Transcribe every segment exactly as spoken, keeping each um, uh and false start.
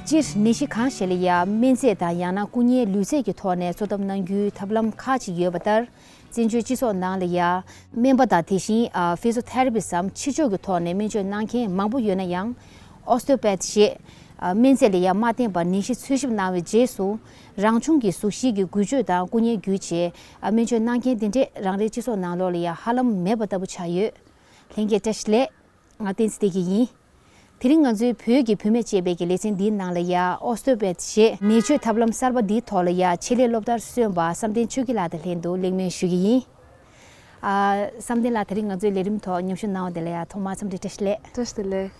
སྤྱིར་ནད་གཞི་གང་ཞིག་ལ་ཡང་སྨན་རྫས་དང་ཡང་ན་སྐུ་ངལ་ལུས་རྩལ་གྱི་ཐོག་ནས་གསོ་ཐབས་གནང་རྒྱུའི་ཐབས་ལམ་ཁག་ཅིག་ཡོད་པ་ལྟར། བཙན་བྱོལ་སྤྱི་ཚོགས་ནང་ལ་ཡང་སྨན་པ་དང་དེ་བཞིན་ཕི་ཟི་ཡོ་ཐེ་ར་པི་སམ་ཕྱི་ཕྱོགས་ཀྱི་ཐོག་ནས་སྨན་བཅོས་གནང་མཁན་མང་པོ་ཡོད་ན་ཡང་། ཨོ་སྟེ་ཡོ་པེ་ཐི་ཞེས་སྨན་རྫས་ལ་ཡང་མ་བརྟེན་པར་ནད་གཞི་འཚོལ་ཞིབ་གནང་བའི་རྗེས་སུ། རང་བྱུང་གི་གཟུགས་གཞིའི་གི་འགུལ་སྐྱོད་དང་སྐུ་ངལ་བརྒྱུད་བྱས་སྨན་བཅོས་གནང་མཁན་དེ་འདྲས་རང་རེའི་སྤྱི་ཚོགས་ནང་ལོགས་ལ་ཡང་ཧ་ལམ་མེད་པ་ལྟ་བུ་ཆགས་ཡོད། ལྷན་རྒྱས་བཀྲ་ཤིས་བདེ་ལེགས། ང་བསྟན་འཛིན་བདེ་སྐྱིད་ཡིན། དེ་རིང་ང་ཚོའི་བོད་ཀྱི་བུད་མེད་ཅེས་པའི་གི་ལེ་ཚན་འདིའི་ནང་ལ་ཡ་ཨོ་སྟེ་ཡོ་པེ་ཐི་ཞེས་ནད་བཅོས་ཐབས་ལམ་གསར་པ་འདིའི་ཐོག་ལ་ཡ་ཆེད་ལས་སློབ་མཐར་སོན་པ་བསམ་གཏན་ཆོས་སྐྱིད་ལགས་དང་ལྷན་དུ་གླེང་མོལ་ཞུ་གི་ཡིན། ཨ། བསམ་གཏན་ལགས་དེ་རིང་ང་ཚོའི་ལས་རིམ་ཐོག་མཉམ་ཞུགས་གནང་བ་དེ་ལ་ཡ་ཐོག་མར་འཚམས་འདྲི་བཀྲ་ཤིས་བདེ་ལེགས། བཀྲ་ཤིས་བདེ་ལེགས།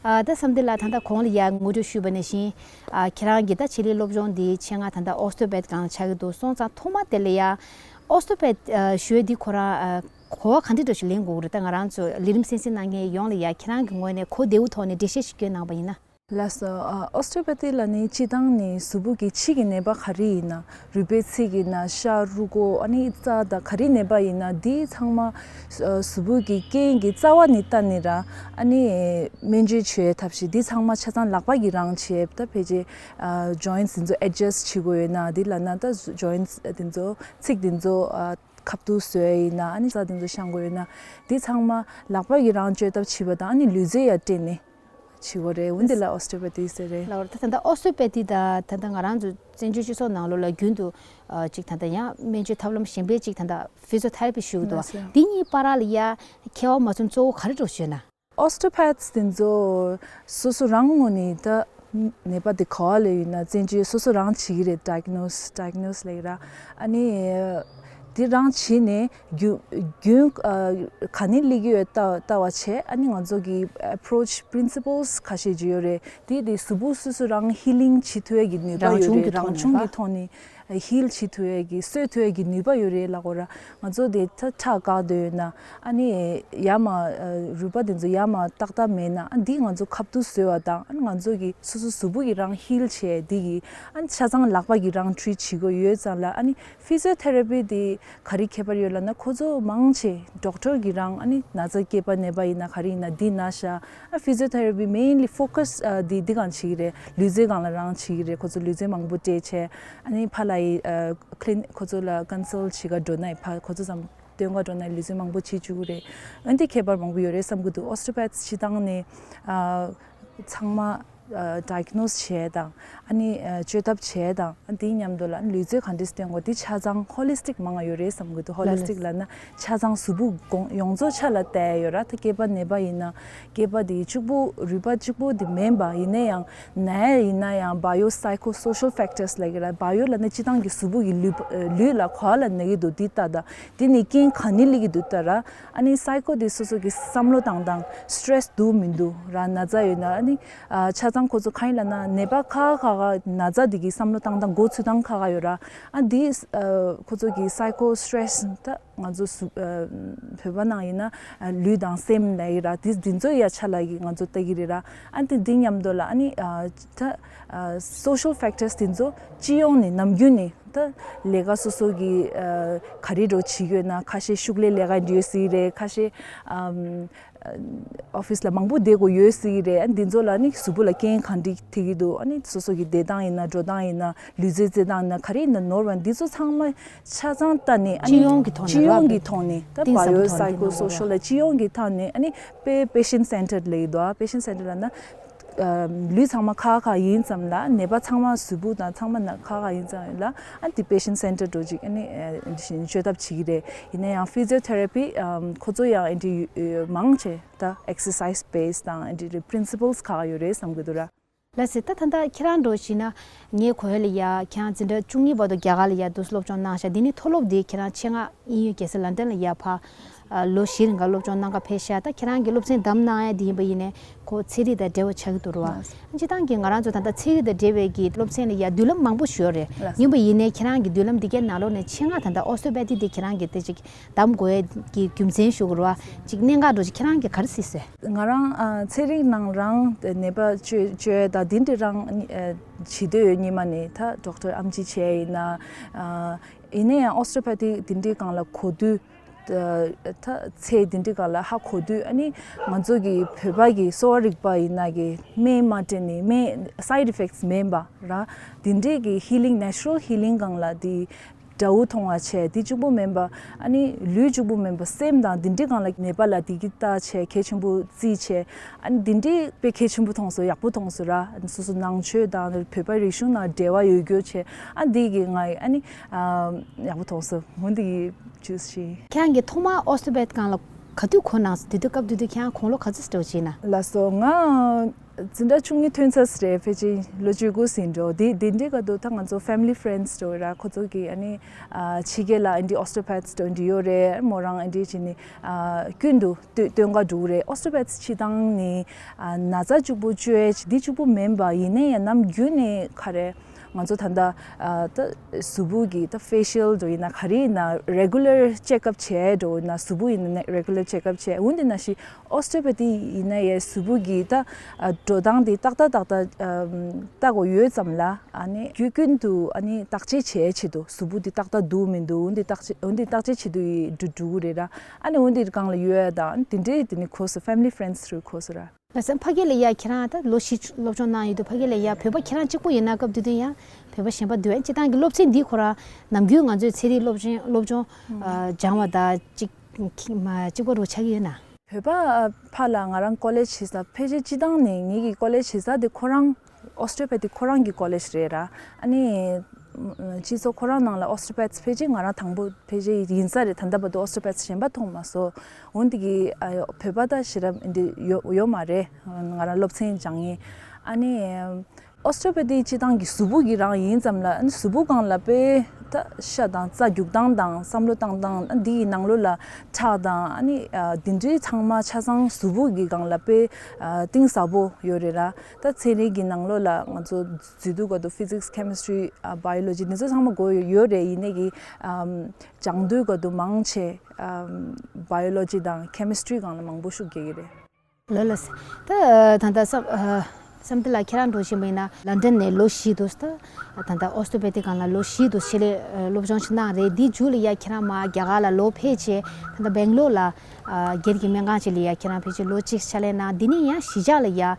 ཨ། ད་བསམ་གཏན་ལགས་ད་ལྟ་གོང་ལ་ཡ་ངོ་སྤྲོད་ཞུས་པ་ནང་བཞིན། ཨ། ཁྱེད་རང་གི་ད་ཆེད་ལས་སློབ་སྦྱོང་འདི་ཆེད་མངགས་ད་ལྟ་ཨོ་སྟེ་ཡོ་པེ་ཐི་སྒང་ལ་ཆགས་ཀྱི་འདུག་སོང་ཙང་ཐོག་མ་དེ་ལ་ཡ་ཨོ་སྟེ་ཡོ་པེ་ཐི་ཨ་ཞུ་ཡ་འདི་ཁོ་རང་ཨ། གོ་བ་ག་འདྲ་འདྲ་ཞིག་ལེན་དགོས་ཀྱི་རེད། ད་ང་རང་ཚོ་ལས་རིམ་གསན་གཟིགས་གནང་མཁན་ཡོངས་ལ་ཡ་ཁྱེད་རང་གི་ངོས་ནས་གོ་བདེ་བོ་ཐོག་ནས་འགྲེལ་བཤད་ཞིག་བསྐྱོན་གནང་པ་ཡིན་ན། ལགས་སོ། ཨ། ཨོ་སྟེ་ཡོ་པེ་ཐི་ལབ་ནི་སྤྱིར་བཏང་ནི་གཟུགས་པོ་གི་ཕྱི་གི་ནད་པ་ག་རེ་ཡིན་ན། རུས་པའི་ཚིགས་ཡིན་ན། ཤ་རུས་ཀོ། ཨ་ནི་རྩ་དང་ག་རེ་ནད་པ་ཡིན་ན་འདི་ཚང་མ་ཨ་གཟུགས་པོ་གི་རྐྱེན་གྱི་རྩ་བ་ནས་བལྟས་ནས་ར། ཨ་ནི་སྨན་བཅོས་བྱེད་ཐབས་ཤིག་འདི་ཚང་མ་ཆ་ཚང་ལག་པ་གིས་རང་བྱེད། ད་ཕལ་ཆེར་ཨ་ཇོ་ཡིན་ཊི་འདི་ཚོ་ཨེ་ཌི་ཇེ་སི་ཊི་བྱེད་དགོས་ཡོད་ན། འདི་ལབ་ན་ད་ཇོ་ཡིན་ཊི་འདི་ཚོ་ཚིགས་འདི་ཚོ་ཨ། ཁ་ཐུག་བཟོ་ཡ་ཡིན་ན། ཨ་ནི་རྩ་དེ་ཚོ་བཤང་དགོས་ཡོད་ན། འདི་ཚང་མ་ལག་པ་ཡིས་རང་བཅོས་ཐབས་བྱེད་པ་དང་། ཨ་ནི་ལུས་རྩལ་ཡང་སྤྲད་ནས་བྱེད་དགོས་རེད། འོ་འདི་ལ་ཨོ་སྟེ་ཡོ་པེ་ཐི་ཟེར་རེད། ལགས་འོ། ད་ད་ལྟ་ཨོ་སྟེ་ཡོ་པེ་ཐི་དང་ད་ལྟ་ང་རང་ཚོ་བཙན་བྱོལ་སྤྱི་ཚོགས་ནང་ལོགས་ལ་རྒྱུན་དུ་ཨ་ཅིག་ད་ལྟ་ཡང་སྨན་བཅོས་ཐབས་ལམ་གཞན་པའི་ཅིག་ད་ལྟ་ཕི་ཟི་ཡོ་ཐེ་ར་པི་ཞུ་གི་འདུག་ལགས་སོ། འདི་གཉིས་བར་ལ་ཡ་ཁྱད་པར་མ་ཚུམ་གཙོ་བོ་ག་རེ་འདྲ་ཞུས་ན། ཨོ་སྟེ་ཡོ་པེ་ཐི་འདི་ཚོ་སོ་སོ་རང་ངོས་ནས་ད་ནད་པ་དེ་ག་བ་ལ་ཡོད་ན་བཙན་བྱོལ་སོ་སོ་རང་བྱེད་ཀྱི་རེད། ཌའི་གྷ་ནོ་སི་ཌའི་གྷ་ནོ་སི་ལབ་ཀྱི་ར། ཨ་ནི་དེ་རང་བྱེད་ནས་རྒྱུ་རྒྱུན་ག་ནས་སླེབས་ཀྱི་ཡོད་ལྟ་ལྟ་བ་བྱས། ཨ་ནི་ང་ཚོ་གི་ཨེ་པོ་རོ་ཆི་པི་རིན་སི་པལ་སི་ཁ་ཤས་ཅིག་ཡོད་རེད། དེ་དེ་གཟུགས་པོ་སོ་སོ་རང་ཧི་ལིང་བྱེད་ཐུབ་ཡ་གི་ནུས་པ་ཡོད་རེད། རང་བྱུང་གི་ཐོག་ནས་ཧིལ་བྱེད་ཐུབ་ཡ་གི་གསོ་ཐུབ་ཡ་གི་ནུས་པ་ཡོད་རེད་ལབ་ཀྱི་ར། ང་ཚོ་དེ་ད་ཁྲག་བཀག་འདོད་ཡོད་ན། ཨ་ནི་ཡར་མར་རུས་པ་དེ་ཚོ་ཡར་མར་ཏག་ཏག་མེད་ན། ཨ་འདི་ང་ཚོ་ཁ་ཐུག་བཟོས་པ་དང་། ཨ་ནི་ང་ཚོ་གི་སོ་སོ་གཟུགས་པོ་གི་རང་ཧིལ་བྱས། འདི་གི་ཨ་ནི་ཆ་ཚང་ལག་པ་གི་རང་ཊི་རིཊ་བྱེད་དགོས་ཡོད་ཙང་ལ། ཨ་ནི་ཕི་ཟི་ཡོ་ཐེ་ར་པི་དེ་ག་རེ་ཁྱད་པར་ཡོད་ལབ་ན། ཁོ་ཚོ་མང་ཆེ་ཌོག་ཊར་གི་རང་ཨ་ནི་ན་ཚ་སྐྱེས་པ་ནད་པ་ཡིན་ན་ག་རེ་ཡིན་ན་འདི་ན་ཤ། ཨ་ཕི་ཟི་ཡོ་ཐེ་ར་པི་མེན་ལི་ཕོ་ཀ་སི་ཨ་འདི་འདི་སྒང་བྱེད་ཀྱི་རེད། ལུས་རྩལ་སྒང་ལ་རང་བྱེད་ཀྱི་རེད། ཁོ་ཚོ་ལུས་རྩལ་མང་པོ་སྤྲད་བྱས། ཨ་ནི་ཕར་ལ་ཡི་ཨ་ཁི་ལི་ནིག་ཁོ་ཚོ་ལ་ཀོན་སལ་བྱེད་ག་འགྲོ་ན་ཡི་ཕར་ཁོ་ཚོ་ཙམ་སྟོན་ག་འགྲོ་ན་ཡི་ལུས་རྩལ་མང་པོ་བྱེད་བཅུག་གི་རེད། ཨ་འདི་ཁྱད་པར་མང་པོ་ཡོད་རེད་བསམ་གྱི་འདུག་ཨོ་སྟེ་ཡོ་པེ་ཐི་སྤྱིར་བཏང་ནས་ཨ་ཚང་མ་ཨ་ཌའི་གྷ་ནོ་སི་བྱས་དང་། ཨ་ནི་ཨ་བཅོས་ཐབས་བྱས་དང་། ཨ་འདིའི་མཉམ་དུ་ལ་ལུས་རྩལ་ག་འདྲས་སྟོན་དགོས་འདི་ཆ་ཚང་ཧོ་ལི་སི་ཊིག་མང་ང་ཡོད་རེད་བསམ་གྱི་འདུག་ཧོ་ལི་སི་ཊིག་ལབ་ན་ཆ་ཚང་གཟུགས་པོ་གོང་ཡོངས་རྫོགས་ཆ་ལ་བལྟས་ཡོད་ར། ད་སྐྱེས་པ་ནད་པ་ཡིན་ན་སྐྱེས་པ་དེ་གཅིག་པུ་རུས་པ་གཅིག་པུ་དེ་མིན་པ། ཡིན་ན་ཡང་ན་ཡ་ཡིན་ན་ཡང་བ་ཡོ་སའི་ཁོ་སོ་ཤལ་ཕེག་ཊར་སི་ལབ་ཀྱི་ར། བ་ཡོ་ལབ་ན་སྤྱིར་བཏང་གི་གཟུགས་པོ་གི་ལུས་ལུས་ལ་ག་བ་ལ་ན་གི་འདུག་འདི་ལྟ་དང་། དེ་ནི་རྐྱེན་ག་ནས་སླེབས་ཀྱི་འདུག་ལྟ་ར། ཨ་ནི་སའི་ཁོ་དེ་སོ་སོ་གི་བསམ་བློ་བཏང་སྟངས་སི་ཊེ་རེ་སི་འདུག་མི་འདུག་ར། ན་ཚ་ཡོད་ན་ཨ་ནི་ཨ་ཆ་ཚང་ཁོ་ཚོ་གང་ཡིན་ལབ་ན་ནད་པ་ཁག་ཁག་ཁག་ན་ཚ་དེ་གི་བསམ་བློ་བཏང་སྟངས་འགོ་ཚུགས་སྟངས་ཁག་ཁག་ཡོད་ར། ཨ་འདི་ཨ་ཁོ་ཚོ་གི་སའི་ཁོ་སི་ཊེ་རེ་སི་ད་ང་ཚོ་སུ་ཨ་བོད་པ་ནང་ཡིན་ན་ཨ་ལུས་དང་སེམས་ལབ་ཀྱི་ར། དེ་འདི་ཚོ་ཡ་ཆ་ལ་གི་ང་ཚོ་ལྟ་གི་རེད་ར། ཨ་འདི་འདི་མཉམ་དུ་ལ་ཨ་ནི་ཨ་ད་ཨ་སོ་ཤལ་ཕེག་ཊར་སི་དེ་ཚོ་སྤྱི་ཡོངས་ནས་ནམ་རྒྱུན་ནས། ད་ལས་ཀ་སོ་སོ་གི་ཨ་ག་རེ་འགྲོ་བྱེད་ཀྱི་ཡོད་ན། ཁ་ཤས་ཤུགས་ལས་ལས་ཀ་འདྲ་ཡོད་སྲིད་རེད། ཁ་ཤས་ཨམ་ཨ་ཨོ་ཕི་སི་ལ་མང་པོ་བསྡད་དགོས་ཡོད་སྲིད་རེད། ཨ་འདི་ཚོ་ལ་ནི་གཟུགས་པོ་ལ་རྐྱེན་གང་འདྲ་ཐེབས་ཀྱི་འདུག་ཨ་ནི་སོ་སོ་གི་བསྡད་སྟངས་ཡིན་ན། འགྲོ་སྟངས་ཡིན་ན། ལུས་རྩལ་རྩེད་སྟངས་ཡིན་ན། ག་རེ་ཡིན་ན་ནོར་བ་འདི་ཚོ་ཚང་མ་ཆ་ཚང་ལྟ་ནས། ཨ་ནི་སྤྱི་ཡོངས་ཀྱི་ཐོག་ནས་སྤྱི་ཡོངས་ཀྱི་ཐོག་ནས་ད་གཏིང་ཟབ་པོ་བ་ཡོ་ཐོག་ནས་སའི་ཁོ་སོ་ཤལ་ལ་སྤྱི་ཡོངས་ཀྱི་ཐོག་ནས། ཨ་ནི་པེ་པེ་ཤེན་ཊི་སེན་ཊར་ཌི་ལབ་ཀྱི་འདུག་ཨ་པེ་ཤེན་ཊི་སེན་ཊར་ཌི་ལབ་ན། ལུས་ཚང་མ་ཁག་ཁག་ཡིན་ཙམ་ལ། ནད་པ་ཚང་མ་གཟུགས་པོ་དང་ཚང་མ་ན་ཁག་ཁག་ཡིན་ཙམ་ལ། ཨ་འདི་པེ་ཤེན་ཊི་སེན་ཊར་ཌི་འགྲོ་ཅིག་ཨ་ནི་ཨ་འདི་བཞིན་བཅོས་ཐབས་བྱེད་ཀྱི་རེད། ཡིན་ན་ཡང་ཕི་ཟི་ཡོ་ཐེ་ར་པི་ཨམ་ཁོ་ཚོ་ཡང་ཨ་འདི་མང་ཆེ་ད་ཨེག་སར་སའི་སི་བེ་སི་དང་ཨ་འདི་པི་རིན་སི་པལ་སི་ཁག་ཁག་ཡོད་རེད་བསམ་གྱི་འདུག་ར། ལགས་སེ། ད་ད་ལྟ་ཁྱེད་རང་འགྲོ་བཞིན་ན་ངའི་གོ་ཡ་ལ་ཡ་ཁྱེད་རང་འཛིན་གྲྭ་བཅུ་གཉིས་བར་དུ་རྒྱ་གར་ལ་ཡ་འདུག་སློབ་སྦྱོང་གནང་ཤག་འདི་ནི་མཐོ་སློབ་འདི་ཁྱེད་རང་ཆེད་མངགས་དབྱིན་ཡུལ་རྒྱལ་ས་ལན་ཌན་ལ་ཡ་ཕ་ཨ་ལོ་བཞི་རིང་ག་སློབ་སྦྱོང་གནང་ག་ཕེབས་ཤག་ད་ཁྱེད་རང་གིས་སློབ་ཚན་བདམས་གནང་ཡ་དེ་ཡིན་པ་ཡིན་ནའི་ཁོ་ཚན་རིག་དང་འབྲེལ་བ་ཆགས་ཀྱི་འདུག་ར་བ། ལགས་སོ། སྤྱིར་བཏང་གི་ང་རང་ཚོ་ད་ལྟ་ཚན་རིག་དང་འབྲེལ་བའི་གི་སློབ་ཚན་ལ་ཡ་མདུན་ལམ་མང་པོ་ཞིག་ཡོད་རེད། ལགས་སོ། ཡིན་པ་ཡིན་ནའི་ཁྱེད་རང་གི་མདུན་ལམ་འདི་གའི་ནང་ལོགས་ནས་ཆེད་མངགས་ད་ལྟ་ཨོ་སྟེ་ཡོ་པེ་ཐི་འདི་ཁྱེད་རང་གིས་དེ་ཅིག་བདམས་དགོས་ཡ་གི་རྒྱུ་མཚན་ཞུ་དགོས་ར་བ། ཅིག་གནད་འགག་འདྲ་ཅིག་ཁྱེད་རང་གིས་ག་རེ་གཟིགས་སོང་། ང་རང་ཨ་ཚན་རིག་ནང་རང་ནད་པ་བཅོས་བཅོས་ཡ་དང་འདི་འདྲ་རང་ཨ་བྱེད་འདོད་ཡོད། སྔོན་མ་ནས་ད་ཌོག་ཊར་ཨེམ་ཆི་བྱས་ཡིན་ན། ཨ་ཡིན་ན་ཡང་ཨོ་སྟེ་ཡོ་པེ་ཐི་འདི་འདྲའི་སྒང་ལ་གོ་དུས། ད་ཚེ་འདི་འདྲའི་སྒང་ལ་ཧ་གོ་དུས། ཨ་ནི་ང་ཚོ་གི་བོད་པ་གི་གསོ་བ་རིག་པ་ཡིན་ན་གི་སྨན་མ་སྤྲད་ནས་སྨན་side effects མེད་པ་ར། འདི་འདྲའི་གི་healing, natural healing སྒང་ལ་འདི་དགྲ་བོ་མཐོང་བ་བྱས། འདི་གཅིག་པོ་མིན་པ། ཨ་ནི་ལུས་གཅིག་པོ་མིན་པ། སེམས་དང་འདི་འདྲའི་སྒང་ལ་ནད་པ་ལ་འདི་གི་ལྟ་བྱས། གལ་ཆེན་པོ་བརྩི་བྱས། ཨ་ནི་འདི་འདྲའི་དཔེ་གལ་ཆེན་པོ་མཐོང་སོང་། ཡག་པོ་མཐོང་སོང་ར། སོ་སོ་ནང་ཆོས་དང་བོད་པ་རིག་གཞུང་ནང་འབྲེལ་བ་ཡོད་རྒྱུ་བྱས། ཨ་འདི་གི་ང་ཨ་ནི་ཨ་ཡག་པོ་མཐོང་སོང་། འོ་འདི་གི་ཇུས་ཤིག་ཁྱེད་རང་གིས་ཐོག་མར osteopath སྒང་ལ་ག་དུས་གོ་གནང་སོང་། དེ་དུས་སྐབས་དེ་དུས་ཁྱེད་རང་དགུང་ལོ་ག་ཚོད་འདྲ་བོ་ཅིག་ཡིན་ན། ལགས་སོ། ང་འཛིན་གྲྭ་བཅུ་གཉིས་ཐོན་ཚར་རེད། ཕལ་ཆེར་ལོ་བཅུ་དགུ་ཟིན་འགྲོ། དེ་དེ་འདྲའི་སྐབས་དུ་ད་ང་ཚོ་family friends འདྲ་བོ་ར། ཁོ་ཚོ་གིས་ཨ་ནི་ཨ་ཕྱི་རྒྱལ་ལ་ཨ་འདྲའི་osteopath འདྲ་བོ་འདྲ་ཡོད་རེད། མོ་རང་ཨ་འདྲའི་བྱས་ནས་ཨ་ཀུན་ཏུ་སྟོན་སྟོན་ག་འགྲོ་གི་རེད། Osteopath སྤྱིར་བཏང་ནི་ཨ་ན་ཚ་གཅིག་པོ་བཅོས་ཡས་འདི་གཅིག་པོ་མིན་པ། ཡིན་ན་ཡང་ནམ་རྒྱུན་ནས་ག་རེ་ང་ཚོ་ད་ལྟ་ཨ་ད་གཟུགས་པོ་གི་ད་facial འདྲ་བོ་ཡིན་ན་ག་རེ་ཡིན་ན་regular check up བྱས། འདྲ་བོ་ཡིན་ན་གཟུགས་པོ་ཡིན་ན་regular check up བྱས། འོ་འདི་ན་ཞིག osteopathy ཡིན་ན་ཡང་གཟུགས་པོ་གི་ད་ཨ་འགྲོ་སྟངས་དེ་ཏག་ཏག་ཏག་ཏག་ཨམ་ལྟ་དགོས་ཡོད་ཙམ་ལ། ཨ་ནི་རྒྱུ་ཀུན་ཏུ་ཨ་ནི་བརྟག་དཔྱད་བྱེད་ཆེད་དུ། གཟུགས་པོ་དེ་ཏག་ཏག་འདུག་མི་འདུག་འོ་འདི་བརྟག་དཔྱད་འོ་འདི་བརྟག་དཔྱད་བྱེད་དུ་ཡི་འགྲོ་འགྲོ་གི་རེད་ར། ཨ་ནི་འོ་འདི་སྒང་ལ་ཡོད་ཡ་དང་དེ་འདྲའི་དེ་ནི་གོ་སོང་། Family friends རུ་གོ་སོང་ར། ལགས་སོ། ཕ་གི་ལ་ཡ་ཁྱེད་རང་ད་ལོ་བཞི་སློབ་སྦྱོང་གནང་ཡོད་དུས། ཕ་གི་ལ་ཡ་བོད་པ་ཁྱེད་རང་གཅིག་པོ་ཡིན་ན་སྐབས་དེ་དུས་ཡང་བོད་པ་གཞན་པ་འདུག་ཨ། སྤྱིར་བཏང་གི་སློབ་ཚན་འདི་ཁོ་རང་ནམ་རྒྱུན་ང་ཚོའི་ཚན་རིག་སློབ་ཆེན་སློབ་སྦྱོང་ཨ་སྦྱང་བ་དང་གཅིག་ཁྱི་མ་གཅིག་པ་རུ་ཆགས་ཀྱི་ཡོད་ན། བོད་པ་ཕར་ལ་ང་རང་college བྱེད་ས་ཕལ་ཆེར་སྤྱིར་བཏང་ནས་ངེད་ཀྱི་college བྱེད་ས་དེ་ཁོ་རང་osteopathy ཁོ་རང་གི་college རེད་ར། ཨ་ནི་སྤྱི་ཚོགས་ཁོ་རང་ནང་ལ་osteopath ཕལ་ཆེར་ང་རང་དང་པོ་ཕལ་ཆེར་ཡིན་ས་རེད། ད་ལྟ་བར་དུ་osteopath གཞན་པ་མཐོང་མ་སོང་། འོན་ཏེ་གི་ཨ་བོད་པ་ད་ཞེ་དྲག་འདི་ཡོད་ཡོད་མ་རེད། ང་རང་སློབ་ཚན་སྦྱང་ཡིན། ཨ་ནི་osteopathy སྤྱིར་བཏང་གི་གཟུགས་པོ་གི་རང་ཡིན་ཙམ་ལ། ཨ་ནི་གཟུགས་པོ་སྒང་ལ་དཔེ་ད་ཤ་དང་རྩ་རྒྱུག་སྟངས་དང་བསམ་བློ་བཏང་སྟངས། ཨ་འདི་ཡི་ནང་ལོགས་ལ་ཁྲག་དང་ཨ་ནི་ཨ་འདི་འདྲའི་ཚང་མ་ཆ་ཚང་གཟུགས་པོ་གི་སྒང་ལ་དཔེ་ཨ་གཏིང་ཟབ་པོ་ཡོད་རེད་ར། ད་ཚན་རིག་གི་ནང་ལོགས་ལ་ང་ཚོ་འཛུལ་དུས་སྐབས་དུ་physics, chemistry, ཨ་biology འདི་ཚོ་ཚང་མ་དགོས་ཡོད་རེད། ཡིན་ནའི་གི་ཨམ་སྦྱང་དུས་སྐབས་དུ་མང་ཆེ་ཨམ་biology དང་chemistry སྒང་ལ་མང་པོ་ཤུགས་རྒྱག་གི་རེད། ལགས་ལགས། ད་ད་ལྟ་བསམ་ཨ་བསམ་གཏན་ལགས་ཁྱེད་རང་འགྲོ་བཞིན་པ་ཡིན་ན་ལན་ཌན་ནས་ལོ་བཞི་འདུག་ད་ད་ལྟ་osteopathy སྒང་ལ་ལོ་བཞི་འདུག་ཆེད་ལས་ཨ་སློབ་སྦྱོང་ཞིག་གནང་རེད། འདི་མཇུག་ལ་ཡ་ཁྱེད་རང་མར་རྒྱ་གར་ལ་ལོག་ཕེབས་བྱས། ད་ལྟ་སྦེང་ལོར་ལ་ཨ་སྒེར་གྱི་སྨན་ཁང་ཅིག་ལ་ཡ་ཁྱེད་རང་ཕལ་ཆེར་ལོ་གཅིག་ཕྱག་ལས་གནང་། འདི་ནས་ཡང་གཞིས་ཆགས་ལ་ཡ་ཨ་